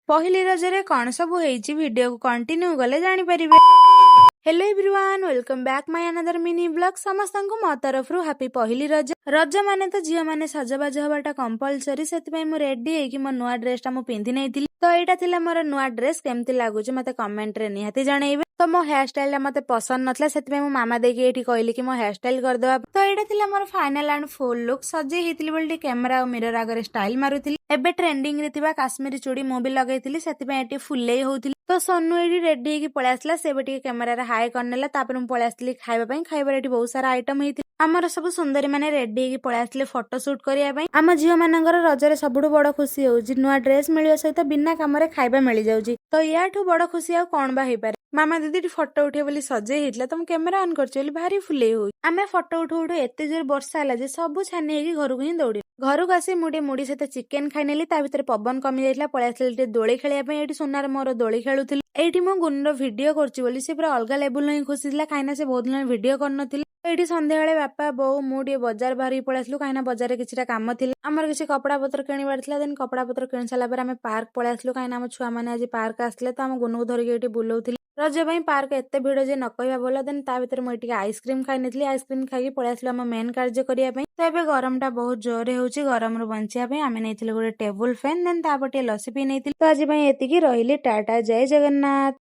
ପହିଲି ରଜରେ କଣ ସବୁ ହେଇଛି, ଭିଡିଓକୁ କଣ୍ଟିନ୍ୟୁ କଲେ ଜାଣିପାରିବେ। Hello everyone, welcome back my another mini vlog। ସମସ୍ତଙ୍କୁ ମୋ ତରଫରୁ ହାପି ପହିଲି ରଜ। ରଜ ମାନେ ତ ଝିଅ ମାନେ ସଜବାଜ ହବାଟା କମ୍ପଲସରି। ସେଥିପାଇଁ ମୁଁ ରେଡି ହେଇକି ମୋ ନୂଆ ଡ୍ରେସ ଟା ମୁଁ ପିନ୍ଧି ନେଇଥିଲି। ତ ଏଇଟା ଥିଲା ମୋର ନୂଆ ଡ୍ରେସ। କେମିତି ଲାଗୁଛି, ମତେ କମେଣ୍ଟରେ ନିହାତି ଜଣେଇବେ। ତ ମୋ ହେୟାର ଷ୍ଟାଇଲ ଟା ମତେ ପସନ୍ଦ ନଥିଲା, ସେଥିପାଇଁ ମୁଁ ମାମା ଦେଇକି ଏଇଠି କହିଲି କି ମୋ ହେୟାର ଷ୍ଟାଇଲ କରିଦେବା। ତ ଏଇଟା ଥିଲା ମୋର ଫାଇନାଲ ଆଣ୍ଡ ଫୁଲ ଲୁକ୍। ସଜେଇ ହେଇଥିଲି ବୋଲି ଟିକେ କ୍ୟାମେରା ଆଉ ମିରର ଆଗରେ ଷ୍ଟାଇଲ ମାରୁଥିଲି। ଏବେ ଟ୍ରେଣ୍ଡିଂ ରେ ଥିବା କାଶ୍ମୀରୀ ଚୁଡ଼ି ମୁଁ ବି ଲଗେଇଥିଲି, ସେଥିପାଇଁ ଏଠି ଫୁଲେଇ ହଉଥିଲି। ତ ସୋନୁ ଏଇଠି ରେଡି ହେଇକି ପଳେଇ ଆସିଲା। ସେ ବି ଟିକେ କ୍ୟାମେରାରେ ହାଏ କରିନେଲା। ତାପରେ ମୁଁ ପଳେଇ ଆସିଥିଲି ଖାଇବା ପାଇଁ। ଖାଇବାରେ ଏଠି ବହୁତ ସାରା ଆଇଟମ ହେଇଥିଲା। ଆମର ସବୁ ସୁନ୍ଦରୀ ମାନେ ରେଡି ହେଇକି ପଳେଇ ଆସିଲେ ଫଟୋ ସୁଟ୍ କରିବା ପାଇଁ। ଆମ ଝିଅ ମାନଙ୍କର ରଜରେ ସବୁଠୁ ବଡ ଖୁସି ହଉଛି ନୂଆ ଡ୍ରେସ ମିଳିବା ସହିତ ବିନା କାମରେ ଖାଇବା ମିଳିଯାଉଛି। ତ ୟାଠୁ ବଡ ଖୁସି ଆଉ କଣ ବା ହେଇପାରେ? ମାମା ଦିଦି ଏଠି ଫଟୋ ଉଠେଇବ ବୋଲି ସଜେଇ ହେଇଥିଲା, ତ ମୁଁ କ୍ୟାମେରା ଅନ୍ କରିଛି ବୋଲି ଭାରି ଫୁଲେଇ ହଉଛି। ଆମେ ଫଟୋ ଉଠୁ ଉଠୁ ଏତେ ଜୋର ବର୍ଷା ହେଲା ଯେ ସବୁ ଛାନି ହେଇକି ଘରକୁ ହିଁ ଦୌଡ଼ିଲୁ। ଘରକୁ ଆସି ମୁଁ ଟିକେ ମୁଢି ସହିତ ଚିକେନ ଖାଇନେଲି। ତା ଭିତରେ ପବନ କମି ଯାଇଥିଲା, ପଳେଇ ଆସିଲି ଟିକେ ଦୋଳି ଖେଳିବା ପାଇଁ। ଏଇଠି ସୁନାର ମୋର ଦୋଳି ଖେଳୁଥିଲୁ। ଏଇଠି ମୁଁ ଗୁନର ଭିଡିଓ କରୁଛି ବୋଲି ସେ ପୁରା ଅଲଗା ଲେବୁଲ ହିଁ ଖୁସି ଥିଲା, କାହିଁକିନା ସେ ବହୁତ ଦିନ ଭିଡିଓ କରିନଥିଲା। ଏଇଠି ସନ୍ଧ୍ୟାବେଳେ ବାପା, ବୋଉ, ମୁଁ ଟିକେ ବଜାର ବାହାରିକି ପଳେଇ ଆସିଲୁ, କାହିଁକିନା ବଜାରରେ କିଛିଟା କାମ ଥିଲା। ଆମର କିଛି କପଡା ପତ୍ର କିଣିବାର ଥିଲା। ଦେନ୍ କପଡା ପତ୍ର କିଣି ସାରିଲା ପରେ ଆମେ ପାର୍କ ପଳେଇ ଆସିଲୁ, କାହିଁକିନା ଆମ ଛୁଆମାନେ ଆଜି ପାର୍କ ଆସିଥିଲେ। ତ ଆମ ଗୁନୁକୁ ଧରିକି ଏଇଠି ବୁଲଉଥିଲି। ରଜ ପାଇଁ ପାର୍କ ଏତେ ଭିଡ ଯେ ନ କହିବା ଭଲ। ଦେନ୍ ତା ଭିତରେ ମୁଁ ଟିକେ ଆଇସ୍କ୍ରିମ ଖାଇ ନେଇଥିଲି। ଆଇସ୍କ୍ରିମ ଖାଇକି ପଳେଇ ଆସିଲୁ ଆମ ମେନ୍ କାର୍ଯ୍ୟ କରିବା ପାଇଁ। ତ ଏବେ ଗରମଟା ବହୁତ ଜୋରରେ ହଉଛି। ଗରମରୁ ବଞ୍ଚିବା ପାଇଁ ଆମେ ନେଇଥିଲୁ ଗୋଟେ ଟେବୁଲ ଫ୍ୟାନ୍। ଦେନ୍ ତାପରେ ଟିକେ ଲସି ପିଇ ନେଇଥିଲୁ। ତ ଆଜି ପାଇଁ ଏତିକି ରହିଲି। ଟାଟା, ଜୟ ଜଗନ୍ନାଥ।